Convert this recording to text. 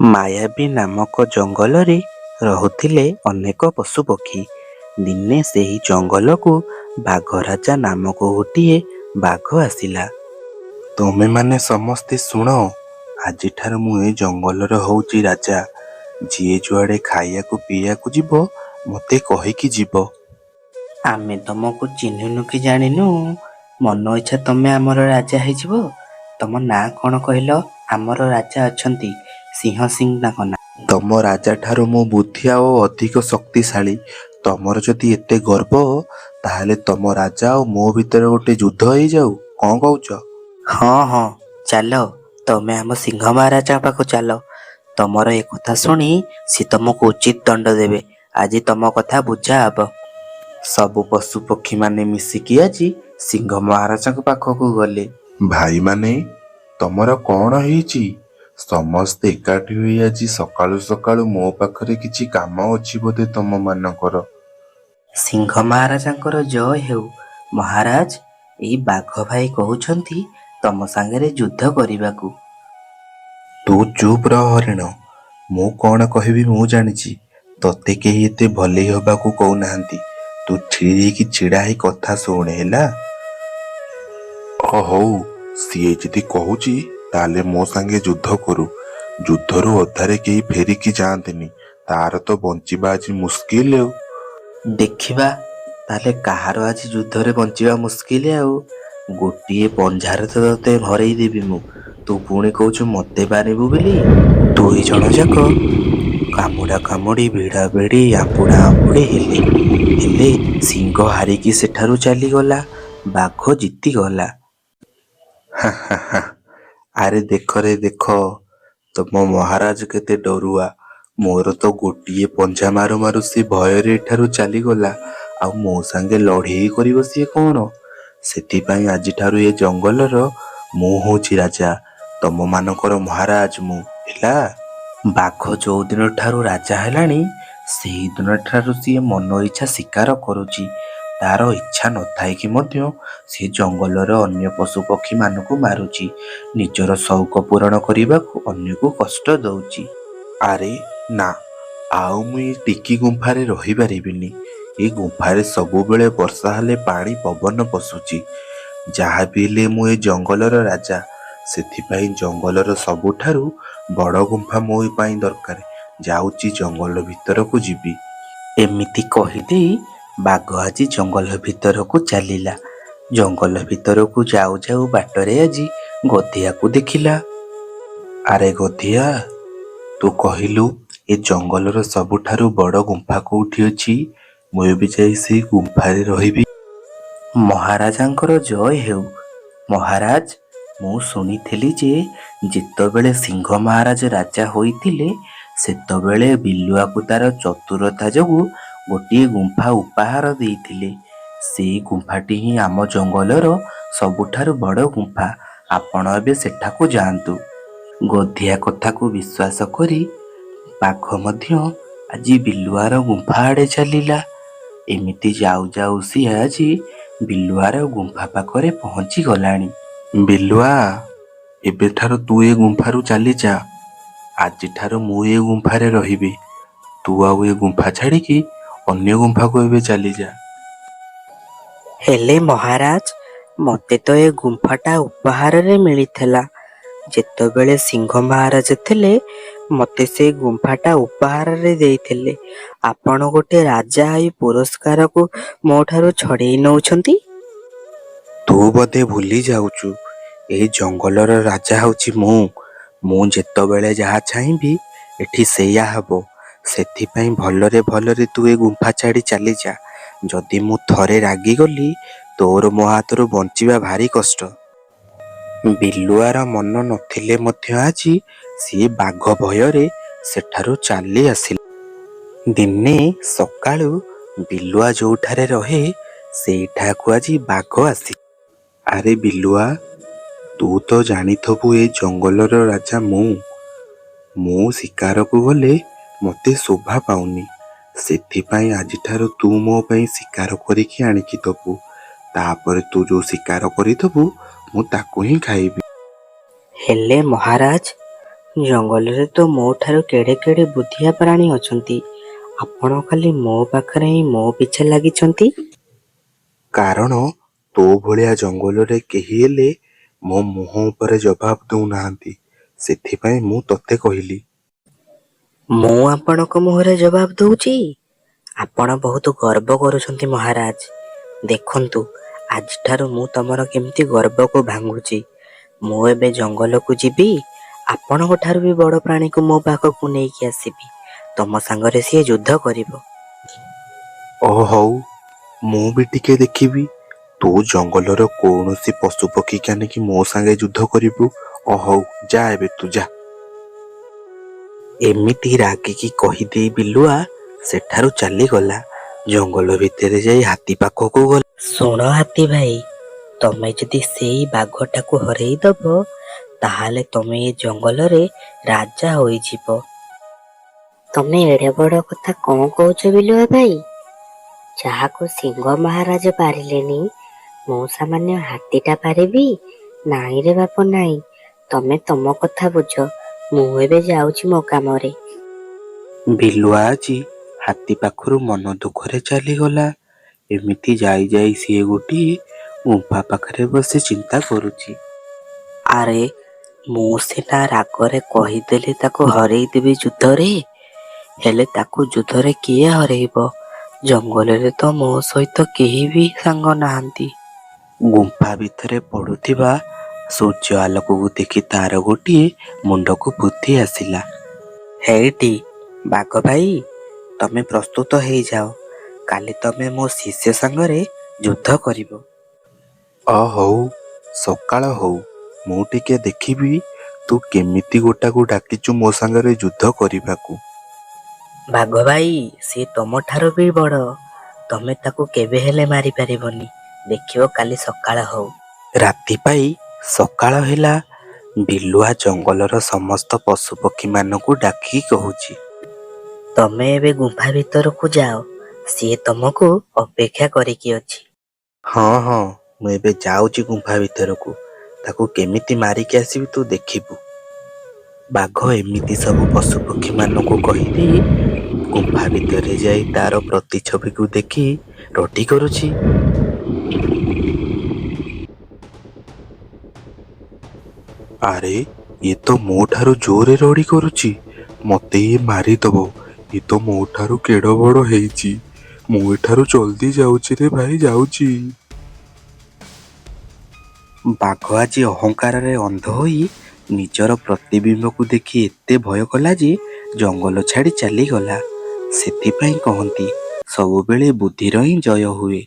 ମାୟାବୀ ନାମକ ଜଙ୍ଗଲରେ ରହୁଥିଲେ ଅନେକ ପଶୁପକ୍ଷୀ। ଦିନେ ସେହି ଜଙ୍ଗଲକୁ ବାଘରାଜା ନାମକ ଗୋଟିଏ ବାଘ ଆସିଲା। ତମେମାନେ ସମସ୍ତେ ଶୁଣ, ଆଜିଠାରୁ ମୁଁ ଏ ଜଙ୍ଗଲର ହଉଛି ରାଜା। ଯିଏ ଯୁଆଡ଼େ ଖାଇବାକୁ ପିଇବାକୁ ଯିବ, ମୋତେ କହିକି ଯିବ। ଆମେ ତମକୁ ଚିହ୍ନିନୁ କି ଜାଣିନୁ, ମନ ଇଚ୍ଛା ତମେ ଆମର ରାଜା ହେଇଯିବ? ତମ ନାଁ କଣ କହିଲ? ଆମର ରାଜା ଅଛନ୍ତି ସିଂହ ସିଂ ତାଙ୍କ ନାଁ। ତମ ରାଜାଠାରୁ ମୁଁ ବୁଦ୍ଧିଆ ଓ ଅଧିକ ଶକ୍ତିଶାଳୀ। ତମର ଯଦି ଏତେ ଗର୍ବ, ତାହେଲେ ତମ ରାଜା ଆଉ ମୋ ଭିତରେ ଗୋଟେ ଯୁଦ୍ଧ ହେଇଯାଉ, କଣ କହୁଛ? ହଁ ହଁ, ଚାଲ, ତମେ ଆମ ସିଂହ ମହାରାଜାଙ୍କ ପାଖକୁ ଚାଲ। ତମର ଏ କଥା ଶୁଣି ସେ ତମକୁ ଉଚିତ ଦଣ୍ଡ ଦେବେ। ଆଜି ତମ କଥା ବୁଝା ହବ। ସବୁ ପଶୁପକ୍ଷୀମାନେ ମିଶିକି ଆଜି ସିଂହ ମହାରାଜାଙ୍କ ପାଖକୁ ଗଲେ। ଭାଇମାନେ, ତମର କଣ ହେଇଛି? ସମସ୍ତେ ଏକାଠି ହୋଇ ଆଜି ସକାଳୁ ସକାଳୁ ମୋ ପାଖରେ କିଛି କାମ ଅଛି ବୋଧେ ତମମାନଙ୍କର। ସିଂହ ମହାରାଜାଙ୍କର ଜୟ ହେଉ। ମହାରାଜ, ଏଇ ବାଘ ଭାଇ କହୁଛନ୍ତି ତମ ସାଙ୍ଗରେ ଯୁଦ୍ଧ କରିବାକୁ। ତୁ ଚୁପ୍ ରହ ହରିଣ। ମୁଁ କଣ କହିବି ମୁଁ ଜାଣିଛି। ତତେ କେହି ଏତେ ଭଲେଇ ହବାକୁ କହୁନାହାନ୍ତି। ତୁ ଠିକ୍ ଛିଡ଼ା ହେଇ କଥା ଶୁଣେ ହେଲା। ଅ ହଉ, ସିଏ ଯଦି କହୁଛି ତାହେଲେ ମୋ ସାଙ୍ଗେ ଯୁଦ୍ଧ କରୁ। ଯୁଦ୍ଧରୁ ଅଧାରେ କେହି ଫେରିକି ଯାଆନ୍ତିନି। ତାର ତ ବଞ୍ଚିବା ଆଜି ମୁସ୍କିଲ ଆଉ। ଦେଖିବା ତାହେଲେ କାହାର ଆଜି ଯୁଦ୍ଧରେ ବଞ୍ଚିବା ମୁସ୍କିଲ ଆଉ। ଗୋଟିଏ ପଞ୍ଝାରେ ତ ତତେ ହରେଇ ଦେବି ମୁଁ। ତୁ ପୁଣି କହୁଛୁ ମତେ ମାରିବୁ ବୋଲି। ଦୁଇ ଜଣ ଯାକ କାମୁଡ଼ା କାମୁଡ଼ି, ଭିଡ଼ା ଭିଡ଼ି, ଆମ୍ପୁଡ଼ା ଆମ୍ପୁଡ଼ି ହେଲେ। ହେଲେ ସିଂହ ହାରିକି ସେଠାରୁ ଚାଲିଗଲା। ବାଘ ଜିତିଗଲା। ହା ହା ହା, ଆରେ ଦେଖରେ ଦେଖ, ତମ ମହାରାଜ କେତେ ଡରୁଆ। ମୋର ତ ଗୋଟିଏ ପଞ୍ଝା ମାରୁ ମାରୁ ସେ ଭୟରେ ଏଠାରୁ ଚାଲିଗଲା, ଆଉ ମୋ ସାଙ୍ଗେ ଲଢ଼େଇ କରିବ ସିଏ କଣ? ସେଥିପାଇଁ ଆଜିଠାରୁ ଏ ଜଙ୍ଗଲର ମୁଁ ହଉଛି ରାଜା, ତମମାନଙ୍କର ମହାରାଜ ମୁଁ, ହେଲା? ବାଘ ଯୋଉଦିନ ଠାରୁ ରାଜା ହେଲାଣି, ସେଇଦିନ ଠାରୁ ସିଏ ମନ ଇଚ୍ଛା ଶିକାର କରୁଛି। ତାର ଇଚ୍ଛା ନଥାଇକି ମଧ୍ୟ ସିଏ ଜଙ୍ଗଲର ଅନ୍ୟ ପଶୁପକ୍ଷୀମାନଙ୍କୁ ମାରୁଛି। ନିଜର ସଉକ ପୂରଣ କରିବାକୁ ଅନ୍ୟକୁ କଷ୍ଟ ଦଉଛି। ଆରେ ନା, ଆଉ ମୁଁ ଏ ଟିକି ଗୁମ୍ଫାରେ ରହିପାରିବିନି। ଏ ଗୁମ୍ଫାରେ ସବୁବେଳେ ବର୍ଷା ହେଲେ ପାଣି ପବନ ପଶୁଛି। ଯାହା ବି ହେଲେ ମୁଁ ଏ ଜଙ୍ଗଲର ରାଜା, ସେଥିପାଇଁ ଜଙ୍ଗଲର ସବୁଠାରୁ ବଡ଼ ଗୁମ୍ଫା ମୋ ପାଇଁ ଦରକାର। ଯାଉଛି, ଜଙ୍ଗଲ ଭିତରକୁ ଯିବି। ଏମିତି କହିଦେଇ ବାଘ ଆଜି ଜଙ୍ଗଲ ଭିତରକୁ ଚାଲିଲା। ଜଙ୍ଗଲ ଭିତରକୁ ଯାଉ ଯାଉ ବାଟରେ ଆଜି ଗଧିଆକୁ ଦେଖିଲା। ଆରେ ଗଧିଆ, ତୁ କହିଲୁ, ଏ ଜଙ୍ଗଲର ସବୁଠାରୁ ବଡ଼ ଗୁମ୍ଫା କୋଉଠି ଅଛି? ମୁଁ ଏବେ ଯାଇ ସେଇ ଗୁମ୍ଫାରେ ରହିବି। ମହାରାଜାଙ୍କର ଜୟ ହେଉ। ମହାରାଜ, ମୁଁ ଶୁଣିଥିଲି ଯେ ଯେତେବେଳେ ସିଂହ ମହାରାଜ ରାଜା ହୋଇଥିଲେ, ସେତେବେଳେ ବିଲୁଆକୁ ତାର ଚତୁରତା ଯୋଗୁଁ ଗୋଟିଏ ଗୁମ୍ଫା ଉପହାର ଦେଇଥିଲେ। ସେଇ ଗୁମ୍ଫାଟି ହିଁ ଆମ ଜଙ୍ଗଲର ସବୁଠାରୁ ବଡ଼ ଗୁମ୍ଫା। ଆପଣ ଏବେ ସେଠାକୁ ଯାଆନ୍ତୁ। ଗଧିଆ କଥାକୁ ବିଶ୍ୱାସ କରି ବାଘ ମଧ୍ୟ ଆଜି ବିଲୁଆର ଗୁମ୍ଫା ଆଡ଼େ ଚାଲିଲା। ଏମିତି ଯାଉ ଯାଉ ସିଏ ଆଜି ବିଲୁଆର ଗୁମ୍ଫା ପାଖରେ ପହଞ୍ଚି ଗଲାଣି। ବିଲୁଆ, ଏବେଠାରୁ ତୁ ଏ ଗୁମ୍ଫାରୁ ଚାଲିଯା। ଆଜିଠାରୁ ମୁଁ ଏ ଗୁମ୍ଫାରେ ରହିବି। ତୁ ଆଉ ଏ ଗୁମ୍ଫା ଛାଡ଼ିକି ଅନ୍ୟ ଗୁମ୍ଫାକୁ ଏବେ ଚାଲିଯା। ହେଲେ ମହାରାଜ, ମୋତେ ତ ଏ ଗୁମ୍ଫାଟା ଉପହାରରେ ମିଳିଥିଲା। ଯେତେବେଳେ ସିଂହ ମହାରାଜ ଥିଲେ, ମୋତେ ସେ ଗୁମ୍ଫାଟା ଉପହାରରେ ଦେଇଥିଲେ। ଆପଣ ଗୋଟେ ରାଜା ହେଇ ପୁରସ୍କାରକୁ ମୋ ଠାରୁ ଛଡ଼େଇ ନଉଛନ୍ତି? ତୁ ବୋଧେ ଭୁଲି ଯାଉଛୁ, ଏ ଜଙ୍ଗଲର ରାଜା ହେଉଛି ମୁଁ। ମୁଁ ଯେତେବେଳେ ଯାହା ଚାହିଁବି ଏଠି ସେଇଆ ହବ। ସେଥିପାଇଁ ଭଲରେ ଭଲରେ ତୁ ଏ ଗୁମ୍ଫା ଛାଡ଼ି ଚାଲିଯା। ଯଦି ମୁଁ ଥରେ ରାଗିଗଲି, ତୋର ମୋ ହାତରୁ ବଞ୍ଚିବା ଭାରି କଷ୍ଟ। ବିଲୁଆର ମନ ନଥିଲେ ମଧ୍ୟ ଆଜି ସିଏ ବାଘ ଭୟରେ ସେଠାରୁ ଚାଲି ଆସିଲା। ଦିନେ ସକାଳୁ ବିଲୁଆ ଯୋଉଠାରେ ରହେ, ସେଇଠାକୁ ଆଜି ବାଘ ଆସିଲା। ଆରେ ବିଲୁଆ, ତୁ ତ ଜାଣିଥିବୁ ଏ ଜଙ୍ଗଲର ରାଜା ମୁଁ। ମୁଁ ଶିକାରକୁ ଗଲେ ମୋତେ ଶୋଭା ପାଉନି। ସେଥିପାଇଁ ଆଜିଠାରୁ ତୁ ମୋ ପାଇଁ ଶିକାର କରିକି ଆଣିକି ଦବୁ। ତାପରେ ତୁ ଯୋଉ ଶିକାର କରିଥିବୁ, ମୁଁ ତାକୁ ହିଁ ଖାଇବି। ହେଲେ ମହାରାଜ, ଜଙ୍ଗଲରେ ତ ମୋ ଠାରୁ କେଡ଼େ କେଡ଼େ ବୁଦ୍ଧିଆ ପ୍ରାଣୀ ଅଛନ୍ତି, ଆପଣ ଖାଲି ମୋ ପାଖରେ ହିଁ ମୋ ପିଛା ଲାଗିଛନ୍ତି। କାରଣ ତୋ ଭଳିଆ ଜଙ୍ଗଲରେ କେହି ହେଲେ ମୋ ମୁହଁ ଉପରେ ଜବାବ ଦଉନାହାନ୍ତି, ସେଥିପାଇଁ ମୁଁ ତତେ କହିଲି। ମୁଁ ଆପଣଙ୍କ ମୁହଁରେ ଜବାବ ଦଉଛି? ଆପଣ ବହୁତ ଗର୍ବ କରୁଛନ୍ତି ମହାରାଜ। ଦେଖନ୍ତୁ, ଆଜିଠାରୁ ମୁଁ ତମର କେମିତି ଗର୍ବକୁ ଭାଙ୍ଗୁଛି। ମୁଁ ଏବେ ଜଙ୍ଗଲକୁ ଯିବି, ଆପଣଙ୍କ ଠାରୁ ବି ବଡ଼ ପ୍ରାଣୀକୁ ମୋ ପାଖକୁ ନେଇକି ଆସିବି। ତମ ସାଙ୍ଗରେ ସିଏ ଯୁଦ୍ଧ କରିବ। ଓ ହଉ, ମୁଁ ବି ଟିକେ ଦେଖିବି ତୁ ଜଙ୍ଗଲର କୌଣସି ପଶୁପକ୍ଷୀ କାନିକି ମୋ ସାଙ୍ଗେ ଯୁଦ୍ଧ କରିବୁ। ଓ ହଉ, ଯା ଏବେ ତୁ ଯା। ଏମିତି ରାଗିକି କହିଦେଇ ବିଲୁଆ ସେଠାରୁ ଚାଲିଗଲା। ଜଙ୍ଗଲ ଭିତରେ ଯାଇ ହାତୀ ପାଖକୁ ଗଲା। ଶୁଣ ହାତୀ ଭାଇ, ତମେ ଯଦି ସେଇ ବାଘଟାକୁ ହରେଇ ଦବ, ତାହେଲେ ତମେ ଏ ଜଙ୍ଗଲରେ ରାଜା ହୋଇଯିବ। ତମେ ଏଡ଼େ ବଡ଼ କଥା କଣ କହୁଛ ବିଲୁଆ ଭାଇ? ଯାହାକୁ ସିଂହ ମହାରାଜ ପାରିଲେନି, ମୁଁ ସାମାନ୍ୟ ହାତୀଟା ପାରିବି? ନାଇଁ ରେ ବାପ ନାଇଁ, ତମେ ତମ କଥା ବୁଝ, ମୁଁ ଏବେ ଯାଉଛି ମୋ କାମରେ। ବିଲୁଆ ଆଜି ହାତୀ ପାଖରୁ ମନ ଦୁଃଖରେ ଚାଲିଗଲା। ଏମିତି ଯାଇ ଯାଇ ସିଏ ଗୋଟିଏ ଗୁମ୍ଫା ପାଖରେ ବସି ଚିନ୍ତା କରୁଛି। ଆରେ, ମୁଁ ସିନା ରାଗରେ କହିଦେଲି ତାକୁ ହରେଇଦେବି ଯୁଦ୍ଧରେ, ହେଲେ ତାକୁ ଯୁଦ୍ଧରେ କିଏ ହରେଇବ? ଜଙ୍ଗଲରେ ତ ମୋ ସହିତ କେହି ବି ସାଙ୍ଗ ନାହାନ୍ତି। ଗୁମ୍ଫା ଭିତରେ ପଡୁଥିବା ସୂର୍ଯ୍ୟ ଆଲୋକକୁ ଦେଖି ତାର ଗୋଟିଏ ମୁଣ୍ଡକୁ ବୁଦ୍ଧି ଆସିଲା। ହେଇଟି ବାଘ ଭାଇ, ତମେ ପ୍ରସ୍ତୁତ ହେଇଯାଅ, କାଲି ତମେ ମୋ ଶିଷ୍ୟ ସାଙ୍ଗରେ ଯୁଦ୍ଧ କରିବ। ଅ ହଉ, ସକାଳ ହଉ, ମୁଁ ଟିକେ ଦେଖିବି ତୁ କେମିତି ଗୋଟାକୁ ଡାକିଛୁ ମୋ ସାଙ୍ଗରେ ଯୁଦ୍ଧ କରିବାକୁ। ବାଘ ଭାଇ, ସିଏ ତମ ଠାରୁ ବି ବଡ଼, ତମେ ତାକୁ କେବେ ହେଲେ ମାରିପାରିବନି। ଦେଖିବ କାଲି ସକାଳ ହଉ। ରାତି ପାଇ ସକାଳ ହେଲା। ବିଲୁଆ ଜଙ୍ଗଲର ସମସ୍ତ ପଶୁପକ୍ଷୀମାନଙ୍କୁ ଡାକିକି କହୁଛି, ତମେ ଏବେ ଗୁମ୍ଫା ଭିତରକୁ ଯାଅ, ସିଏ ତମକୁ ଅପେକ୍ଷା କରିକି ଅଛି। ହଁ ହଁ, ମୁଁ ଏବେ ଯାଉଛି ଗୁମ୍ଫା ଭିତରକୁ, ତାକୁ କେମିତି ମାରିକି ଆସିବି ତୁ ଦେଖିବୁ। ବାଘ ଏମିତି ସବୁ ପଶୁପକ୍ଷୀମାନଙ୍କୁ କହିଦେଇ ଗୁମ୍ଫା ଭିତରେ ଯାଇ ତାର ପ୍ରତିଛବିକୁ ଦେଖି ରଡ଼ି କରୁଛି। ଆରେ, ଇଏ ତ ମୋ ଠାରୁ ଜୋରରେ ରଡ଼ି କରୁଛି, ମତେ ଇଏ ମାରିଦବ। ଇଏ ତ ମୋ ଠାରୁ କେଡ଼େ ବଡ଼ ହେଇଛି। ମୁଁ ଏଠାରୁ ଜଲ୍ଦି ଯାଉଛି ରେ ଭାଇ, ଯାଉଛି। ବାଘ ଆଜି ଅହଙ୍କାରରେ ଅନ୍ଧ ହୋଇ ନିଜର ପ୍ରତିବିମ୍ବକୁ ଦେଖି ଏତେ ଭୟ କଲା ଯେ ଜଙ୍ଗଲ ଛାଡ଼ି ଚାଲିଗଲା। ସେଥିପାଇଁ କହନ୍ତି, ସବୁବେଳେ ବୁଦ୍ଧିର ହିଁ ଜୟ ହୁଏ।